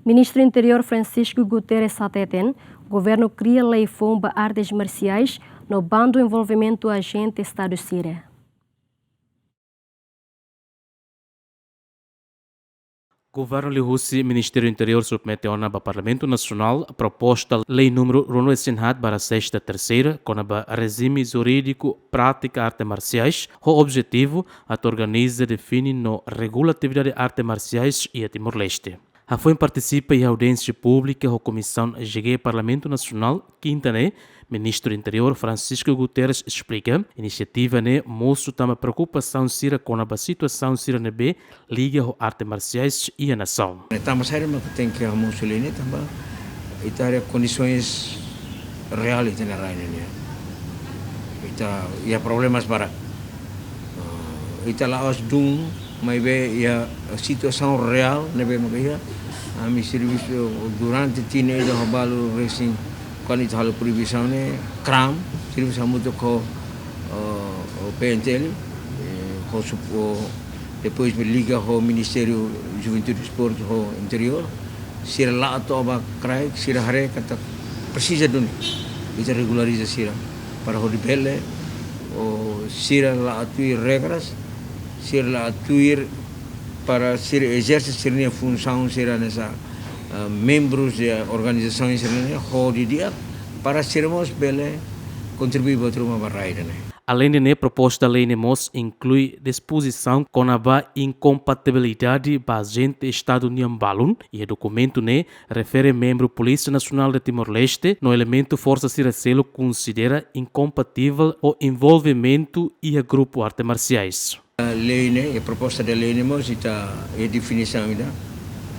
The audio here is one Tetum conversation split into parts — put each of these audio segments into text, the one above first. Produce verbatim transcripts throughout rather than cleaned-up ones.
Ministru Interiór Francisco Guterres hateten, governu kria lei foun ba artes marsiais no bandu envolvimentu ajente Estadu sira. Governu liuhusi Ministériu Interiór submete ona ba Parlamentu Nasionál proposta lei númeru ruanulu-resin-haat barra sexta terceira, kona-ba rejime jurídiku prátika arte marsiais, ho objetivu atu organiza, define no regula atividade arte marsiais iha Timor-Leste. Hafoin partisipa iha audiénsia públika ho Komisaun G G Parlamentu Nasionál, kinta ne'e, Ministru Interiór Francisco Guterres esplika, inisiativa ne'e mosu tanba preokupasaun sira kona-ba situasaun sira ne'ebé liga ho arte marsiais iha nasaun. Ne'e tanba saida mak tenke hamosu lei ne'e, tanba ita haree kondisoens reál ita-nia rai ne'e nian. Ita iha problemas barak. Ah, ita la'ós dun, maibé iha situasaun reál ne'ebé mak iha. Ami servisu durante tinan ida ho balu resin, kuandu ita halo proibisaun ne'e, kram, servisu hamutuk ho, eh, ho P N T L, eh, ho sup-, ho, depois liga ho Ministériu Juventude, Desportu ho Interiór. Sira la'o to'o ba kraik, sira haree katak presiza duni ita regulariza sira para hodi bele, o sira la'o tuir regras, sira la'o tuir para sira ezerse sira-nia funsaun sira hanesan, ah, membrus de organizasaun sira-ne'e ho di'ak para sira mós bele kontribui buat ruma ba rai ida-ne'e. Aleinde ne'e, proposta lei ne'e mós inklui dispozisaun kona-ba inkompatibilidade ba ajente Estadu nian balun, iha dokumentu ne'e refere membru Polísia Nasionál de Timor-Leste no elementu forsa sira seluk konsidera inkompativel ho envolvimentu iha grupu arte marsiais. Lei ne'e, iha proposta de lei ne'e mós ita iha definisaun ida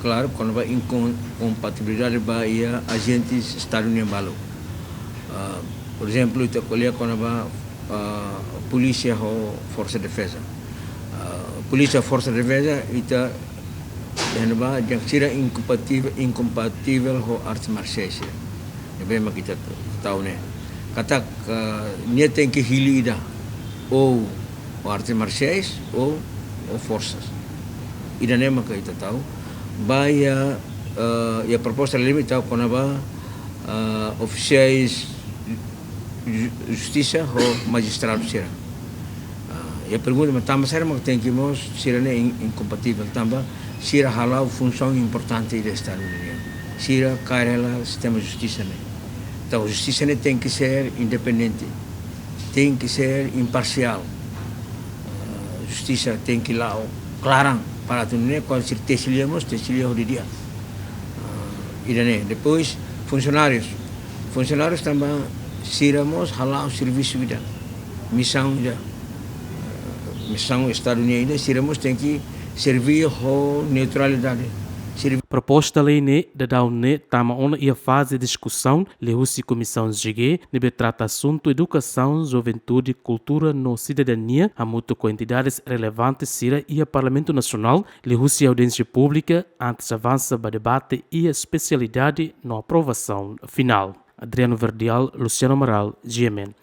klaru kona-ba inkon-, inkompatibilidade ba iha ajentes Estadu nian balu. Ah, por ezemplu, ita ko'alia kona-ba, ah, polísia ho forsa defeza. Ah, polísia, forsa defeza, ita, iha ne'ebá, dehan sira inkompativel, inkompativel ho arte marsiais sira. Ne'ebé mak ita tau ne'e. Katak, ah, nia tenke hili ida. Ou, ou arte marsiais, ou, ou forsas. Ida-ne'e mak ita tau. Ba iha, ah, iha proposta lei ne'e ita tau kona-ba, ah, ofisiais ju-, justisa ho majistradu sira. Ah, iha pergunta, mas tanba saida mak tenke mós sira-ne'e in-, inkompativel, tanba sira hala'o funsaun importante iha Estadu nian. Sira kaer hela sistema justisa ne'e. Entaun, justisa ne'e tenke ser independente, tenke ser imparsiál. Ah, justisa tenke la'o klaran para atu nune'e kuandu sira tesi lia mós, tesi lia ho di'ak. Ah, ida-ne'e. Depois, funsionárius. Funsionárius tanba sira mós hala'o servisu ida, misaun ida. Ah, misaun Estadu nian ida, sira mós tenke serví ho neutralidade. Serví. Proposta lei ne'e daudaun ne'e tama ona iha faze diskusaun liuhusi Komisaun G G, ne'ebé trata asuntu edukasaun, juventude, kultura no sidadania, hamutuk ho entidades relevantes sira iha Parlamentu Nasionál, liuhusi audiénsia públika, antes avansa ba debate iha espesialidade no aprovasaun finál. Adriano Verdial, Luciano Amaral, G M N.